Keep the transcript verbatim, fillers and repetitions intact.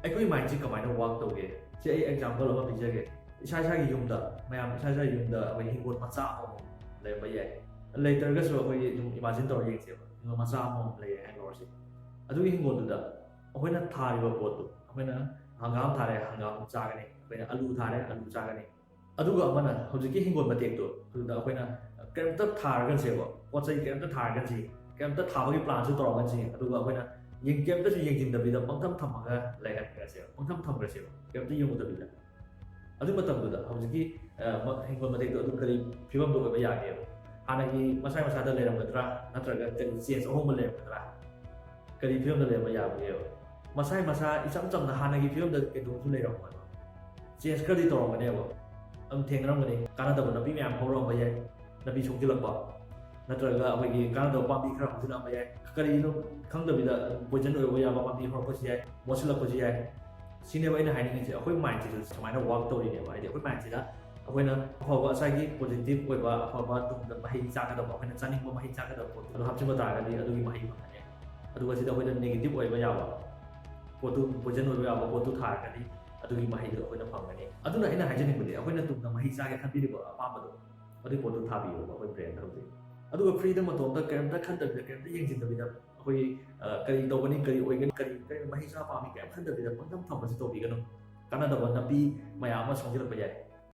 ꯑꯩꯈꯣꯏ ꯃꯥꯏꯟꯁꯤ ꯀꯃꯥꯏꯅ ꯋꯥꯛ ꯇꯧꯒꯦ? ꯁꯤ ꯑꯩ ꯑꯦꯛꯖꯥꯝꯄꯜ ꯑꯃ ꯄꯤꯖꯒꯦ꯫ ꯏꯁꯥ ꯏꯁꯥꯒꯤ ꯌꯨꯝꯗ, ꯃꯌꯥꯝ ꯏꯁꯥ ꯏꯁꯥꯒꯤ ꯌꯨꯝꯗ ꯑꯩꯈꯣꯏ ꯍꯤꯡꯒꯣꯜ ꯃꯆꯥ ꯑꯃꯃꯝ ꯂꯩꯔꯝꯕ ꯌꯥꯏ꯫ ꯂꯩꯇ꯭ꯔꯒꯁꯨ ꯑꯩꯈꯣꯏꯒꯤ ꯑꯗꯨꯝ ꯏꯃꯥꯖꯤꯟ ꯇꯧꯔ ꯌꯦꯡꯁꯦꯕ꯫ ꯍꯤꯡꯒꯣꯜ ꯃꯆꯥ ꯑꯃꯃꯝ ꯂꯩꯔꯦ ꯍꯥꯏꯅ ꯂꯧꯔꯁꯤ꯫ ꯑꯗꯨꯒꯤ ꯍꯤꯡꯒꯣꯜꯗꯨꯗ ꯑꯩꯈꯣꯏꯅ ꯊꯥꯔꯤꯕ ꯄꯣꯠꯇꯨ, ꯑꯩꯈꯣꯏꯅ ꯍꯪꯒꯥꯝ ꯊꯥꯔꯦ, ꯍꯪꯒꯥꯝ ꯆꯥꯒꯅꯤ, ꯑꯩꯈꯣꯏꯅ ꯑꯂꯨ ꯊꯥꯔꯦ, ꯑꯂꯨ ꯆꯥꯒꯅꯤ꯫ ꯑꯗꯨꯒ ꯑꯃꯅ ꯍꯧꯖꯤꯛꯀꯤ ꯍꯤꯡꯒꯣꯜ ꯃꯇꯦꯛꯇꯣ, ꯑꯗꯨꯗ ꯑꯩꯈꯣꯏꯅ ꯀꯔꯤꯝꯇ ꯊꯥꯔꯒꯟꯁꯦꯕ, ꯄꯣꯠ ꯆꯩ ꯀꯔꯤꯝꯇ ꯊꯥꯔꯒꯟꯁꯤ, ꯀꯔꯤꯝꯇ ꯊꯥꯕꯒꯤ ꯄ꯭ꯂꯥꯟꯁꯨ ꯇꯧꯔꯒꯟꯁꯤ, ꯑꯗꯨꯒ ꯑꯩꯈꯣꯏꯅ ꯌꯦꯡ-, ꯀꯔꯤꯝꯇꯁꯨ ꯌꯦꯡꯁꯤꯟꯗꯕꯤꯗ ꯄꯪꯊꯝ ꯊꯝꯃꯒ ꯂꯩꯍꯟꯈ꯭ꯔꯁꯦꯕ, ꯄꯪꯊꯝ ꯊꯝꯈ꯭ꯔꯁꯦꯕ, ꯀꯔꯤꯝꯇ ꯌꯦꯡꯉꯨꯗꯕꯤꯗ꯫ ꯑꯗꯨ ꯃꯇꯝꯗꯨꯗ ꯍꯧꯖꯤꯛꯀꯤ, ꯑ, ꯃ-, ꯍꯤꯡꯒꯣꯜ ꯃꯇꯦꯛꯇꯣ ꯑꯗꯨ ꯀꯔꯤ ꯐꯤꯕꯝꯗ ꯑꯣꯏꯕ ꯌꯥꯒꯦꯕ? ꯍꯥꯟꯅꯒꯤ ꯃꯁꯥꯏ ꯃꯁꯥꯗ ꯂꯩꯔꯝꯒꯗ꯭ꯔꯥ, ꯅꯠꯇ꯭ꯔꯒ ꯀꯔꯤ ꯆꯦꯟꯖ ꯑꯍꯣꯡꯕ ꯂꯩꯔꯝꯒꯗ꯭ꯔꯥ? ꯀꯔꯤ ꯐꯤꯕꯝꯗ ꯂꯩꯔꯝꯕ ꯌꯥꯕꯒꯦꯕ? ꯃꯁꯥꯏ ꯃꯁꯥ ꯏꯆꯝ ꯆꯝꯅ ꯍꯥꯟꯅꯒꯤ ꯐꯤꯕꯝꯗ ꯀꯩꯗꯧꯕꯁꯨ ꯂꯩꯔꯝꯃꯣꯏꯕ꯫ ꯆꯦꯟꯖ ꯈꯔꯗꯤ ꯇꯧꯔꯝꯒꯅꯦꯕ꯫ ꯑꯗꯨꯝ ꯊꯦꯡꯅꯔꯝꯒꯅꯤ꯫ ꯀꯥꯟꯅꯗꯕ ꯅꯥꯄꯤ ꯃꯌꯥꯝ ꯍꯧꯔꯝꯕ ꯌꯥꯏ, ꯅꯥꯄꯤ ꯁꯣꯡꯖꯤꯜꯂꯛꯄ, ꯅꯠꯇ꯭ꯔꯒ ꯑꯩꯈꯣꯏꯒꯤ ꯀꯥꯟꯅꯗꯕ ꯄꯥꯝꯕꯤ ꯈꯔ ꯍꯧꯖꯤꯜꯂꯛꯑꯝꯕ ꯌꯥꯏ꯫ ꯀꯔꯤꯅꯣ ꯈꯪꯗꯕꯤꯗ ꯄꯣꯏꯖꯟ ꯑꯣꯏꯕ ꯌꯥꯕ ꯄꯥꯝꯕꯤ ꯍꯧꯔꯛꯄꯁꯨ ꯌꯥꯏ, ꯃꯣꯠꯁꯤꯜꯂꯛꯄꯁꯨ ꯌꯥꯏ꯫ ꯁꯤꯅꯦꯕ ꯑꯩꯅ ꯍꯥꯏꯅꯤꯡꯉꯤꯁꯦ, ꯑꯩꯈꯣꯏ ꯃꯥꯏꯟꯁꯤꯁꯨ ꯁꯨꯃꯥꯏꯅ ꯋꯥꯛ ꯇꯧꯔꯤꯅꯦꯕ꯫ ꯍꯥꯏꯗꯤ ꯑꯩꯈꯣꯏ ꯃꯥꯏꯟꯁꯤꯗ ꯑꯩꯈꯣꯏꯅ ꯑꯐꯕ, ꯉꯁꯥꯏꯒꯤ ꯄꯣꯖꯤꯇꯤꯚ ꯑꯣꯏꯕ, ꯑꯐꯕ ꯇꯨꯡꯗ ꯃꯍꯩ ꯆꯥꯒꯗꯕ, ꯑꯩꯈꯣꯏꯅ ꯆꯥꯅꯤꯡꯕ ꯃꯍꯩ ꯆꯥꯒꯗꯕ ꯄꯣꯠꯇꯣ ꯑꯗꯨ ꯍꯥꯞꯆꯤꯟꯕ ꯇꯥꯔꯒꯗꯤ ꯑꯗꯨꯒꯤ ꯃꯍꯩ ꯐꯪꯒꯅꯤ꯫ ꯑꯗꯨꯒ ꯁꯤꯗ ꯑꯩꯈꯣꯏꯅ ꯅꯦꯒꯦꯇꯤꯚ ꯑꯣꯏꯕ ꯌꯥꯕ ꯄꯣꯠꯇꯨ, ꯄꯣꯏꯖꯟ ꯑꯣꯏꯕ ꯌꯥꯕ ꯄꯣꯠꯇꯨ ꯊꯥꯔꯒꯗꯤ ꯑꯗꯨꯒꯤ ꯃꯍꯩꯗꯣ ꯑꯩꯈꯣꯏꯅ ꯐꯪꯒꯅꯤ꯫ ꯑꯗꯨꯅ ꯑꯩꯅ ꯍꯥꯏꯖꯅꯤꯡꯕꯗꯤ, ꯑꯩꯈꯣꯏꯅ ꯇꯨꯡꯗ ꯃꯍꯩ ꯆꯥꯒꯦ ꯈꯟꯕꯤꯔꯤꯕ ꯑꯄꯥꯝꯕꯗꯣ, ꯑꯗꯨꯒꯤ ꯄꯣꯠꯇꯨ ꯊꯥꯕꯤꯌꯣꯕ ꯑꯩꯈꯣꯏ ꯕ꯭ꯔꯦꯟꯗ ꯍꯧꯖꯤꯛ꯫ ꯑꯗꯨꯒ ꯐ꯭ꯔꯤꯗ ꯃꯇꯣꯝꯇ ꯀꯔꯤꯝꯇ ꯈꯟꯗꯕꯤꯗ, ꯀꯔꯤꯝꯇ ꯌꯦꯡꯁꯤꯟꯗꯕꯤꯗ ꯑꯩꯈꯣꯏꯒꯤ, ꯑ, ꯀꯔꯤ ꯇꯧꯒꯅꯤ, ꯀꯔꯤ ꯑꯣꯏꯒꯅꯤ, ꯀꯔꯤ, ꯀꯔꯤ ꯃꯍꯩ ꯆꯥ ꯄꯥꯝꯃꯤ, ꯀꯔꯤꯝ ꯈꯟꯗꯕꯤꯗ ꯄꯪꯊꯝ ꯊꯝꯕꯁꯤ ꯇꯧꯕꯤꯒꯅꯨ꯫ ꯀꯥꯟꯅꯗꯕ ꯅꯥꯄꯤ ꯃꯌꯥꯝ ꯑꯃ ꯁꯣꯡꯖꯤꯜꯂꯛꯄ ꯌꯥꯏ꯫